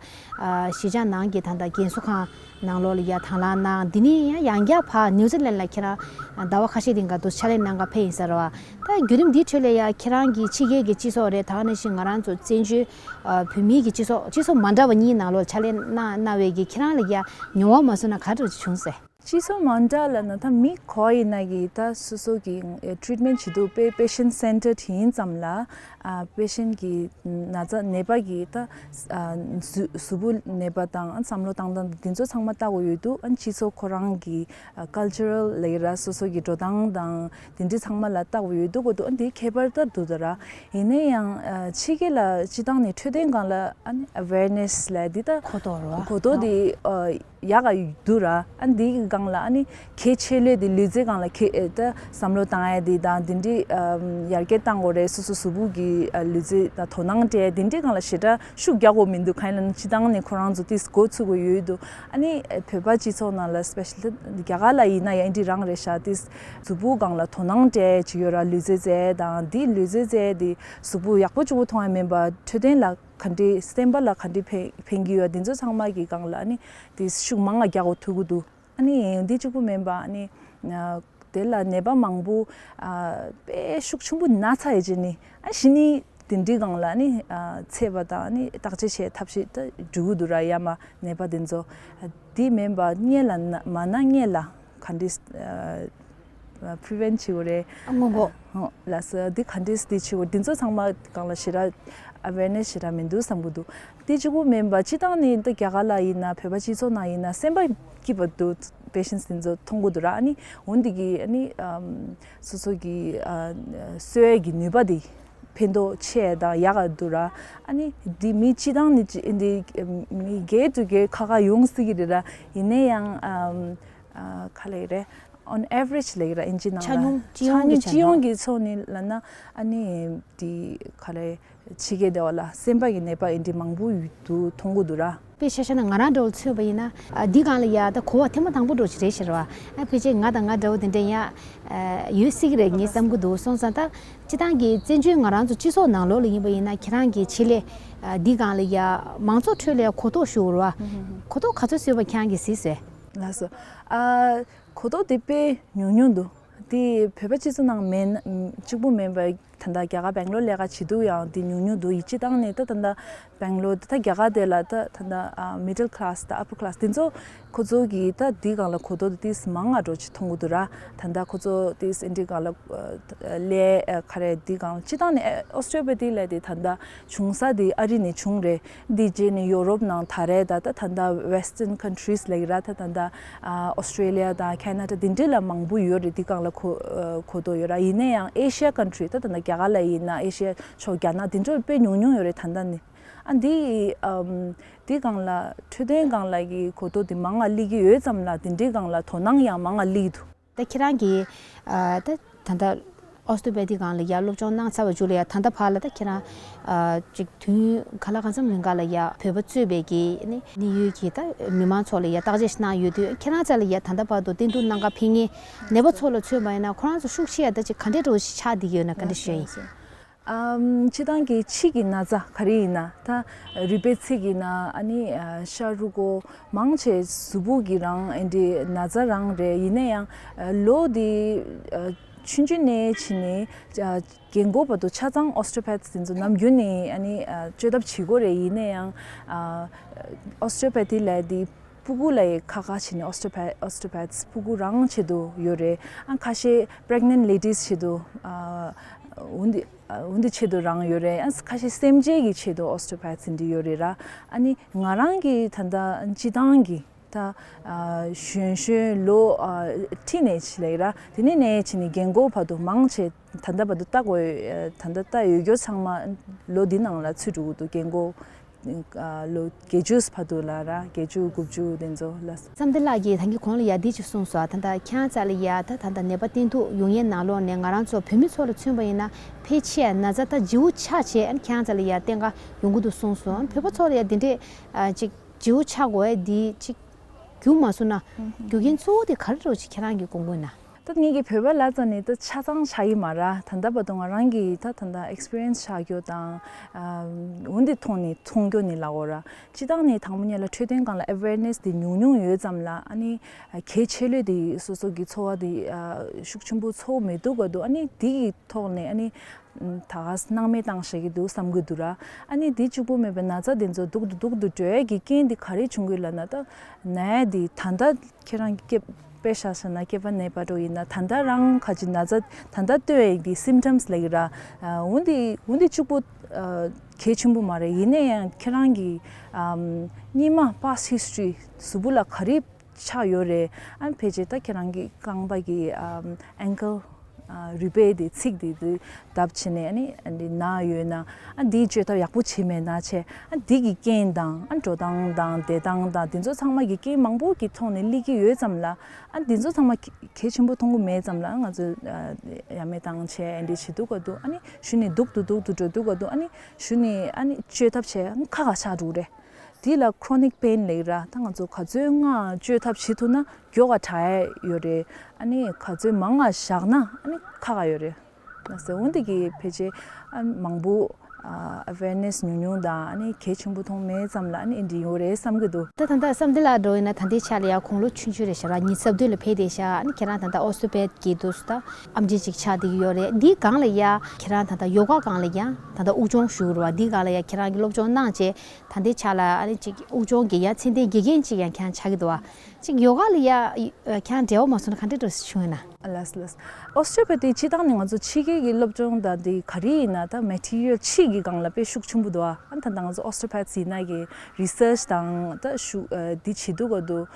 གཞིས་ཆགས་ནང་གི་ད་ལྟ་རྒན་གསོ་ཁང་ནང་ལོགས་ལ་ཡ་དང་བླངས་གནང་། འདི་ནས་ཡང་ཡང་བསྐྱར་ཕར་ནིའུ་ཛི་ལན་ལ་ཁྱེད་རང་ཟླ་བ་ཁ་ཤས་རིང་ག་དུ་ཕྱག་ལས་གནང་ག་ཕེབས་ཡིན་ས་རེད་བ། ད་བརྒྱུད་རིམ་འདིའི་ཁྲོད་ལ་ཡ་ཁྱེད་རང་གི་ཕྱི་རྒྱལ་གྱི་སྤྱི་ཚོགས་རེད། ད་ག་ནང་བཞིན་ང་རང་ཚོ་བཙན་བྱོལ་ཨ་བོད་མིའི་གི་སྤྱི་ཚོགས་སྤྱི་ཚོགས་མ་འདྲ་བ་གཉིས་ནང་ལོགས་ཕྱག་ལས་གནང་གནང་བའི་གི་ཁྱེད་རང་ལ་ཡ་མྱོང་བ་མ་སོང་ན་ག་འདྲ་བྱུང་སོང་། སྤྱི་ཚོགས་མ་འདྲ་ལབ་ན་ད་མི་ག་པར་ཡིན་ན་གི་ད་སོ་སོ་གི་ཨེ་treatment བྱེད་དུས་དཔེ་patient centered ཡིན་ཙམ་ལ། ཨ་patient གི་ན་ཚ་ནད་པ་གི་ད་ཨ་གཟུ་གཟུགས་པོ་ནད་པ་དང་བསམ་བློ་བཏང་སྟངས་འདི་ཚོ་ཚང་མ་ལྟ་དགོས་ཡོད་དུས། ཨ་སྤྱི་ཚོགས་ཁོ་རང་གི་ཨ་cultural ལབ་ཀྱི་ར། སོ་སོ་གི་འགྲོ་སྟངས་དང་དེ་འདྲ་ཚང་མ་ལ་ལྟ་དགོས་ཡོད་དུས་གོ་དུས། ཨ་འདི་ཁྱད་པར་ད་འདུག་ད་ར། ཡིན་ན་ཡང་ཨ་ཕྱི་རྒྱལ་ལ་སྤྱིར་བཏང་ནས་འཕྲོད་བསྟེན་སྒང་ལ་ཨ་ནི་awareness ལབ་འདི་ད་གོ་རྟོགས་རེད་བ། གོ་རྟོགས་འདི་ཨ་ཡག་ག་འདུག་ར། ཨ་འདི་གི་སྒང་ལ་ཨ་ནི་གལ་ཆེ་ལོས་དེ་ལུས་རྩལ་སྒང་ལ་གལ་ཨེ་ད་བསམ་བློ་བཏང་ཡ་དེ་དང་དེ་འདྲའི་ཨམ་ཡར་རྒྱས་བཏང་དགོས་རེད། སོ་སོ་གཟུགས་པོ་གི་ཨ་ལུས་རྩལ་དང་དོ་སྣང་སྤྲད་དེ་འདྲའི་སྒང་ལ་ཞེ་དྲག་ཤུགས་རྒྱག་དགོས་མི་འདུག་གང་ཡིན་ལབ་ན་སྤྱིར་བཏང་ནས་ཁོ་རང་ཚོ་ཏིས་འགོ་ཚུགས་དགོས་ཡོད་འདུག་ཨ་ནི་བོད་པ་སྤྱི་ཚོགས་ནང་ལ་especially རྒྱ་གར་ལ་ཡིན་ན་ཡང་འདི་རང་རེད་ཤག་ཏིས་གཟུགས་པོ་སྒང་ལ་དོ་སྣང་སྤྲད་ཅིག་ཡོད་ར། ལུས་རྩལ་རྩེད་དང་འདི་ལུས་རྩལ་རྩེད་དེ་གཟུགས་པོ་ཡག་པོ་གཅིག་པོ་མཐོང་ཡ་མིན་པ་འཕྲོད་བསྟེན་ལ་ག་འདྲའི་སེམས་པ་ལ་ག་འདྲའི་ཕན་ཕན་གྱི་ཡོད། འདི་ཚོ་ཚང་མ་གི་སྒང་ལ་ཨ་ནི་དེ་ཤུགས་མང་ང་རྒྱག་དགོས་ཐུག་གི་འདུག་ཨ་ནི་འདི་གཅིག་པུ་མིན་པ་ཨ་ནི་ཨ་དེ་ལ་ནད་པ་མང་པོ་ཨ་དཔེ་ཤུགས་ཆེན་པོ་ན་ཚར་ཡི་རྗེས་ནི་ཨ་གཞི་ནི་དེ་འདྲའི་སྒང་ལ་ཨ་ནི་ཨ་འཚོ་བ་དང་ཨ་ནི་བརྟག་དཔྱད་བྱེད་ཐབས་ཤེས་ད་འགྲོ་གི་འདུག་ར། ཡ་མ་ནད་པ་དེ་ཚོ་ཨ་དེ་མིན་པ་སྔོན་ལ་ན་མ་ན་སྔོན་ལ་ག་འདྲའི་ཨ་prevent བྱེད་དགོས་རེད། སྔོན་འགོག་ཧོ། ལགས་སོ། འདི་ག་འདྲས་འདི་བྱེད་དགོས། འདི་ཚོ་ཚང་མ་སྒང་ལ་ཞེ་དྲག་awareness ཞེ་དྲག་མི་འདུག་བསམ་གྱི་འདུག་དེ་གཅིག་པུ་མིན་པ་སྤྱིར་བཏང་ནི་ད་རྒྱ་གར་ལ་ཡིན་ན་བོད་པ་སྤྱི་ཚོགས་ནང་ཡིན་ན་སེམས་པ་སྐྱིད་པ་འདུག patients དེ་ཚོ་མཐོང་གི་འདུག་ར། ཨ་ནི་འོན་ཏེ་གི་ཨ་ནི་ཨམ་སོ་སོ་གི་ཨ་གསོ་བའི་གི་ནུས་པ་དེ་ཕན་ཐོགས་ཆེ་དང་ཡག་ག་འདུག་ར། ཨ་ནི་འདི་མི་སྤྱིར་བཏང་ནི་ཅི་འདི་མི་སྒེར་དུ་སྒེར་ཁ་ཁ་ཡོང་སྲིད་ཀྱི་རེད་ར། ཡིན་ན་ཡང་ཨམ་ཨ་ག་ལབ་ཀྱི་རེད། On average ལབ་ཀྱི་ར། ཨིན་ཇི་ནང་ལ་ཆ་སྙོམས་སྤྱི་ཡོངས་ཀྱི་ཆ་སྙོམས་སྤྱི་ཡོངས་ཀྱི་ཕྱོགས་ནས་ལབ་ན་ཨ་ནི་འདི་ག་རེ་ ཕྱི་རྒྱལ་དེ་བ་ལ་སེམས་པ་གི་ནད་པ་ཨེ་འདྲ་མང་པོ་ཡོད་འདུག་མཐོང་གི་འདུག་ར། དཔེ་ཆ་བཞག་ན་ང་རང་འདྲ་བོ་མཚོན་པ་ཡིན་ན། ཨ་འདི་སྒང་ལ་ཡ་ད་གོ་བ་ཐེངས་མ་དང་པོ་འདྲ་བོ་ཅིག་རེད་ཤག་ར། ཨ་ཕལ་ཆེར་ང་དང་ང་འདྲ་བོ་དེ་འདྲ་ཡ། ཨ་ཡོད་སྲིད་ཀྱི་རེད་ངས་བསམ་གྱི་འདུག་སོང་ཙང་ད། སྤྱི་བཏང་གི་བཙན་བྱོལ་ང་རང་ཚོ་སྤྱི་ཚོགས་ནང་ལོགས་ལ་ཡིན་པ་ཡིན་ན་ཁྱེད་རང་གི་ཆེད་ལས། ཨ་འདི་སྒང་ལ་ཡ་མང་ཚོགས་ཁྲོད་ལ་ཡ་གོ་རྟོགས་ཞུ་བར་བ། གོ་རྟོགས་ག་ཚོད་བཟོས་པ་ཁྱེད་རང་གིས་གཟིགས་སོང་། ལགས་སོ། ཨ་གོ་རྟོགས་དེ་དཔེ་ཉུང་ཉུང་འདུག་དེ་བོད་པ་སྤྱི་ཚོགས་ནང་མེད་ན་གཅིག་པུ་མིན་པ། ད་ལྟ་རྒྱ་གར་སྦེང་ལོར་ལས་ཀ་བྱེད་དུས་ཡང་འདི་ཉུང་ཉུང་འདུག་ཡིན་སྤྱི་བཏང་ནས་ད་ད་ལྟ་སྦེང་ལོར་ད་རྒྱ་གར་དེ་ལ་ད་ད་ལྟ་ཨ་middle class དང་upper class དེ་ཚོ་ཁོ་ཚོ་གི་ད་འདི་སྒང་ལ་གོ་རྟོགས་དེ་ཏིས་མང་ང་འགྲོ་ཅིག་མཐོང་གི་འདུག་ར། ད་ལྟ་ཁོ་ཚོ་ཏིས་ཨེ་འདི་སྒང་ལ་ལས་ཨ་ག་རེ་འདི་སྒང་ལ་སྤྱི་བཏང་ནས་ཨོ་སི་ཊོ་པེ་ཐི་ལས་དེ་ད་ལྟ་བྱུང་ས་དེ་ཨ་རི་ནས་བྱུང་རེད། འདི་རྗེས་ནས་ཡོ་རོབ་ནང་ད་རེད་ད་ད་ད་ལྟ་western countries ལབ་ཀྱི་ར་ད་ད་ལྟ་ཨ་ཨོ་སི་ཊོ་རི་ལི་ཡ་དང་ཁེ་ན་ཌ་དེ་འདྲ་ལ་མང་པོ་ཡོད་རེད། འདི་སྒང་ལ་གོ་ཨ་གོ་རྟོགས་ཡོད་ར། ཡིན་ན་ཡང་ཨེ་ཤི་ཡ་country ད་ད་ལྟ་རྒྱ་གར་ལ་ཡིན་ན་ཨེ་ཤི་ཡ་ཕྱོགས་རྒྱ་ནག་དེ་འདྲ་དཔེ་ཉུང་ཉུང་ཡོད་རེད་ད་ལྟ་ནི། ཨ་འདི་ཨམ་འདི་སྒང་ལ་འཕྲོད་བསྟེན་སྒང་ལ་གི་གོ་རྟོགས་དེ་མང་ང་སླེབས་ཀྱི་ཡོད་ཙམ་ལ་དེ་འདྲའི་སྒང་ལ་དོ་སྣང་ཡང་མང་ང་སླེབས་ཀྱི་འདུག་ད་ཁྱེད་རང་གིས་ཨ་ད་ད་ལྟ་ཨོ་སི་ཊོ་པེ་ཐི་སྒང་ལ་ཡ་སློབ་སྦྱོང་གནང་ཚར་བ་བརྒྱུད་ལ་ཡ་ད་ལྟ་བར་ལ་ད་ཁྱེད་རང་ཨ་ཅིག་དུས་ཡུན་ག་ལ་གང་འཚམ་རིང་ག་ལ་ཡ་བོད་པ་གཙོས་པའི་གི་ནི་གནད་ཡོད་ཀྱི་ད་མི་མང་ཚོ་ལ་ཡ་བརྟག་དཔྱད་ཞིག་གནང་ཡོད་དུས་ཁྱེད་རང་རྩ་ལ་ཡ་ད་ལྟ་བར་དུ་བསྟེན་གཏུག་གནང་མཁན་ཕ་གིའི་ནད་པ་ཚོ་ལ་མཚོན་པ་ཡིན་ན་ཁོ་རང་ཚོ་ཤུགས་ཆེ་ཡ་ད་ཅིག་ག་འདྲའི་འདྲ་བོ་ཞིག་ཆགས་བསྡད་ཀྱི་ཡོད་ན་བཀའ་འདྲི་ཞུ་ཡ་ཡིན། ཨམ་སྤྱི་བཏང་གི་ཕྱི་གི་ན་ཚ་ག་རེ་ཡིན་ན་ད་རུས་པའི་ཚིགས་ཡིན་ན་ཨ་ནི་ཤ་རུས་ཀོ་མང་ཆེ་གཟུགས་པོ་གི་རང་ཨེ་འདྲའི་ན་ཚ་རང་རེད། ཡིན་ན་ཡང་ལོ་འདི་ཆུང་ཆུང་ནས་ཕྱིན་ནས་རྒན་གོག་བར་དུ་ཆ་ཚང་ཨོ་སི་ཊོ་པེ་ཐི་དེ་ཚོ་ནམ་རྒྱུན་ནས་ཨ་ནི་བཅོས་ཐབས་བྱེད་དགོས་རེད། ཡིན་ན་ཡང་ཨོ་སི་ཊོ་པེ་ཐི་ལབ་དེ་སྤུ་གུ་ལ་ཡི་ཁ་ཁ་བྱས་ནས་ཨོ་སི་ཊོ་པེ་ཨོ་སི་ཊོ་པེ་ཐི་སྤུ་གུ་རང་ཆེད་དུ་ཡོད་རེད། ཨ་ཁ་ཤས་pregnant ladies ཆེད་དུ་ཨ་འོན་ཏེ་ཨ་འོན་ཏེ་ཆེད་དུ་རང་ཡོད་རེད། ཨ་ཁ་ཤས་སེམས་ཅན་གྱི་ཆེད་དུ་ཨོ་སི་ཊོ་པེ་ཐི་འདི་ཡོད་རེད་ར། ཨ་ནི་ང་རང་གི་ད་ལྟ་སྤྱི་བཏང་གི་ད་ཨ་གཞོན་གཞོན་ལོ་ཨ་ཁྲི་ནས་ཆེ་ལེ་ར་དེ་ནས་ནས་ཕྱིན་ནས་རྒན་གོག་བར་དུ་མང་ཆེ་ད་ལྟ་བར་དུ་ལྟ་དགོས་ད་ལྟ་ལྟ་ཡོད་རྒྱུ་ཚང་མ་ལོ་འདི་ནང་ལ་ཚུད་འགྲོ་གི་འདུག་རྒན་གོག་ཨ་ལོ་བརྒྱད་ཅུ་བར་དུ་ལ་ར་བརྒྱད་ཅུ་དགུ་བཅུ་དེ་ཚོ་ལ། བསམ་གཏན་ལགས་ཀྱིས་ད་གིན་གོང་ལ་ཡ་འདི་ཅིག་གསུངས་སོང་། ད་ལྟ་ཁྱེད་རང་རྩ་ལ་ཡ་ད་ད་ལྟ་ནད་པ་བསྟེན་གཏུག་ཡོང་ཡས་ནང་ལོགས་ནས་ང་རང་ཚོ་བོད་མི་ཚོ་ལ་མཚོན་པ་ཡིན་ན་ཕལ་ཆེར་ན་ཚ་ད་བརྗེ་བོ་ཆགས་བྱས་ཨ་ནི་ཁྱེད་རང་རྩ་ལ་ཡ་བསྟེན་ག་ཡོང་གི་འདུག་གསུངས་སོང་། བོད་པ་ཚོ་ལ་ཡ་འདི་འདྲས་ཨ་ཅིག་བརྗེ་བོ་ཆགས་དགོས་ཡས་འདི་ཅིག་རྒྱུ་མ་གསུངས་ན་རྒྱུ་རྐྱེན་གཙོ་བོ་དེ་ག་རེ་རེད་ཅིག་ཁྱེད་རང་གིས་དགོངས་དགོས་ན། ད་ངེད་ཀྱི་བོད་པ་ལ་རྩ་ནས་ད་ཆ་ཚང་ཆགས་ཀྱི་མ་རེད། ད་ལྟ་བར་དུ་ང་རང་གིས་ད་ད་ལྟ་experience ཆགས་རྒྱུ་དང་ཨ་འོན་ཏེ་མཐོང་ནས་མཐོང་རྒྱུ་ནས་ལབ་དགོས་ར། སྤྱི་བཏང་ནས་དང་པོ་ཉིད་ལ་འཕྲོད་བསྟེན་སྒང་ལ་awareness དེ་ཉུང་ཉུང་ཡོད་ཙམ་ལ་ཨ་ནི་གལ་ཆེ་ལོས་དེ་སོ་སོ་གི་འཚོ་བ་དེ་ཨ་ཤུགས་ཆེན་པོ་ཚོར་མི་འདུག་ག་འདུག་ཨ་ནི་དེ་གི་ཐོག་ནས་ཨ་ནི་ད་ག་སྣང་མེད་བཏང་བཞག་གི་འདུག་བསམ་གི་འདུག་ར། ཨ་ནི་དེ་གཅིག་པུ་མེད་པའི་ན་ཚ་དེ་ཚོ་སྡུག་ཏུ་སྡུག་ཏུ་འགྲོ་ཡས་ཀྱི་རྐྱེན་དེ་ག་རེ་བྱུང་གི་ལབ་ན། ད་ནད་དེ་ད་ལྟ་ཁྱེད་རང་གི་སྐད་དཔེ་བཞག་ཟེར་ན་སྐྱེས་པ་ནད་པ་འདྲ་ཡིན་ན་ད་ལྟ་རང་ག་ཅིག་ན་ཚ་ད་ལྟ་སྟོན་ཡས་ཀྱི་symptoms ལབ་ཀྱི་ར། འོན་ཏེ་འོན་ཏེ་གཅིག་པུ་གལ་ཆེན་པོ་མ་རེད། ཡིན་ན་ཡང་ཁྱེད་རང་གི་སྔོན་མ་past history གཟུགས་པོ་ལ་ག་རེ་ཆགས་ཡོད་རེད། ཨ་ཕལ་ཆེར་ད་ཁྱེད་རང་གི་རྐང་པ་གི་ཨམ་ankle ཨ་རུས་པའི་དེ་ཚིགས་དེ་དེ་བརྡབ་བྱས་ནས་ཨ་ནི་ཨ་འདི་ན་ཡོད་ན་ཨ་འདིའི་བཅོས་ཐབས་ཡག་པོ་བྱས་མེད་ན་བྱས་ཨ་འདི་གི་རྐྱེན་དང་ཨ་འགྲོ་སྟངས་དང་བསྡད་སྟངས་དང་དེ་ཚོ་ཚང་མ་གི་རྐྱེན་མང་པོ་གི་ཐོག་ནས་སླེབས་ཀྱི་ཡོད་ཙམ་ལ་ཨ་འདི་ཚོ་ཚང་མ་གལ་གལ་ཆེན་པོ་མཐོང་གི་མེད་ཙམ་ལ་ང་ཚོས་ཨ་ཡ་མེད་བཏང་བྱས་ཨ་འདི་བྱེད་འདུག་ག་འདུག་ཨ་ནི་གཞི་ནས་སྡུག་ཏུ་སྡུག་ཏུ་འགྲོ་འདུག་ག་འདུག་ཨ་ནི་གཞི་ནས་ཨ་ནི་བཅོས་ཐབས་བྱས་ཨ་ནི་ཁག་ཁག་ཆགས་འགྲོ་གི་རེད། དེ་ལ་chronic pain ལབ་ཀྱི་ར། ད་ང་ཚོ་ག་ཚོད་སྔ་བཅོས་ཐབས་བྱེད་ཐུབ་ན་མགྱོགས་ག་དྲག་ཡས་ཡོད་རེད། ཨ་ནི་ག་ཚོད་མང་ང་བཞག་ན་ཨ་ནི་ཁག་ཁག་ཡོད་རེད། ན་ཟེར་འོན་ཏེ་གི་ཕལ་ཆེར་ཨ་མང་པོ་ཨ་awareness ཉུང་ཉུང་དང་ཨ་ནི་གལ་ཆེན་པོ་མཐོང་མེད་ཙམ་ལ་ཨ་ནི་འདི་ཡོད་རེད་བསམ་གྱི་འདུག་ད་ད་ལྟ་བསམ་གཏན་ལགས་འགྲོ་ཡིན་ན་ད་ལྟའི་ཆ་ལ་ཡ་དགུང་ལོ་ཆུང་ཆུང་རེད་ཤག་ར། ཉི་ཤུ་རྩ་བདུན་ལ་ཕེབས་བསྡད་ཤག་ཨ་ནི་ཁྱེད་རང་ད་ལྟ་ཨོ་སི་ཊོ་པེ་ཐི་གི་འདུག་སུ་ད་ཨམ་ཆི་ཅིག་ཆགས་བསྡད་ཀྱི་ཡོད་རེད། འདིའི་སྒང་ལ་ཡ་ཁྱེད་རང་ད་ལྟ་ཡོ་ག་སྒང་ལ་ཡ་ད་ལྟ་དབུགས་སྦྱོང་ཞུ་གི་རེད་བ། འདིའི་སྒང་ལ་ཡ་ཁྱེད་རང་གི་སློབ་སྦྱོང་གནང་བྱས། ད་ལྟའི་ཆ་ལ་ཨ་ནི་ཅིག་དབུགས་སྦྱོང་གི་ཡང་ཚད་ལྡན་དགེ་རྒན་ཅིག་ཡང་ཁྱེད་རང་ཆགས་ཀྱི་འདུག་བ། ཅིག་ཡོ་ག་ལ་ཡ་ཁྱེད་རང་འབྲེལ་བ་མ་སོང་ན་ག་འདྲ་འདྲ་བྱུང་ཡོད་ན། ལགས་ལགས། ཨོ་སི་ཊོ་པེ་ཐི་སྤྱི་བཏང་ནས་ང་ཚོ་ཕྱི་རྒྱལ་གྱི་སློབ་སྦྱོང་དང་དེ་ག་རེ་ཡིན་ན་ད་མེ་ཊི་རི་ཡལ་ཕྱི་གི་སྒང་ལ་དཔེ་ཤུགས་ཆེན་པོ་འདུག་ཨ། ཨ་ད་ད་ང་ཚོ་ཨོ་སི་ཊོ་པེ་ཐི་ཡིན་ན་གི་རི་སར་ཆི་དང་ད་ཤུ་ཨ་འདི་བྱེད་འདུག་ག་འདུག་